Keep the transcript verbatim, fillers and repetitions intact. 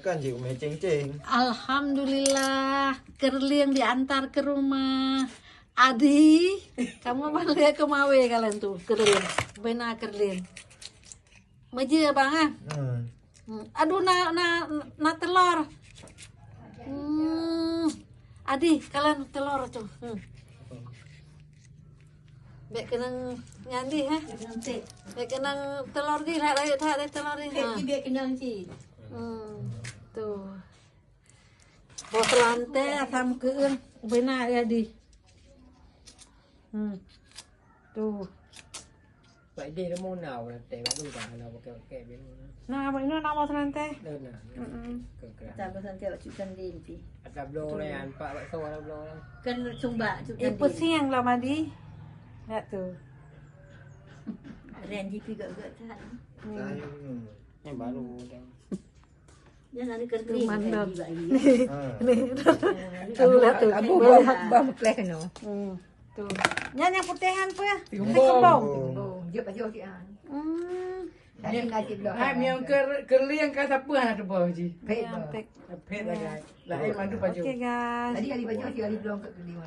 Kan cik Umai ceng-ceng. Alhamdulillah, Kerling diantar ke rumah. Adi, kamu balik ke Mawe kalian tuh, Kerling. Bena Kerling. Meuje abang ah. Hmm. Hmm. Aduh, na na na telor. Hmm. Adi, kalian telor tuh. Hmm. Bèk keunong nyan di, ha? Bèk keunong telor di, lah, rayeuk that deh telor di. Ha. Bèk keunong cit. Hmm. Tuh. Boh seulantè asam keueung beuna ya di. Hmm. Tuh. Pak Ide lemu na urang teh baru dah na pakai-pakai bini. Nah, abang ini nama seulantè. Dah na. Mm-mm. Kekerahan. Tambah santai awak cuci sendiri nanti. Ada bloe lah, empat bak soe ada bloe lah. Kan sumbak cuci Eh, sendiri. Pusing lah mandi. Lihat tuh. Randy pi gak-gak tak. Hmm. Sayang. Yang baru dah. Jangan ada kertas. Tuh, mandor. Randy bak ini. Ha. Nih. Tuh lah tuh. Abu bah bah mekleh kena. Hmm. Tuh. Nyan nyang putéhan apa? Tigembong. Tigembong. Tigembong. Jeuet pajoh sikit ah. Hmm. Tadi najib bloe. Hai, miang ker-, kerling ka siapa hana teuboh ji? Pek. Yang pek. Pek lah, guys. Lain mandu pajoh. Oke, guys. Tadi hari pajoh, hari bloe ke kerling.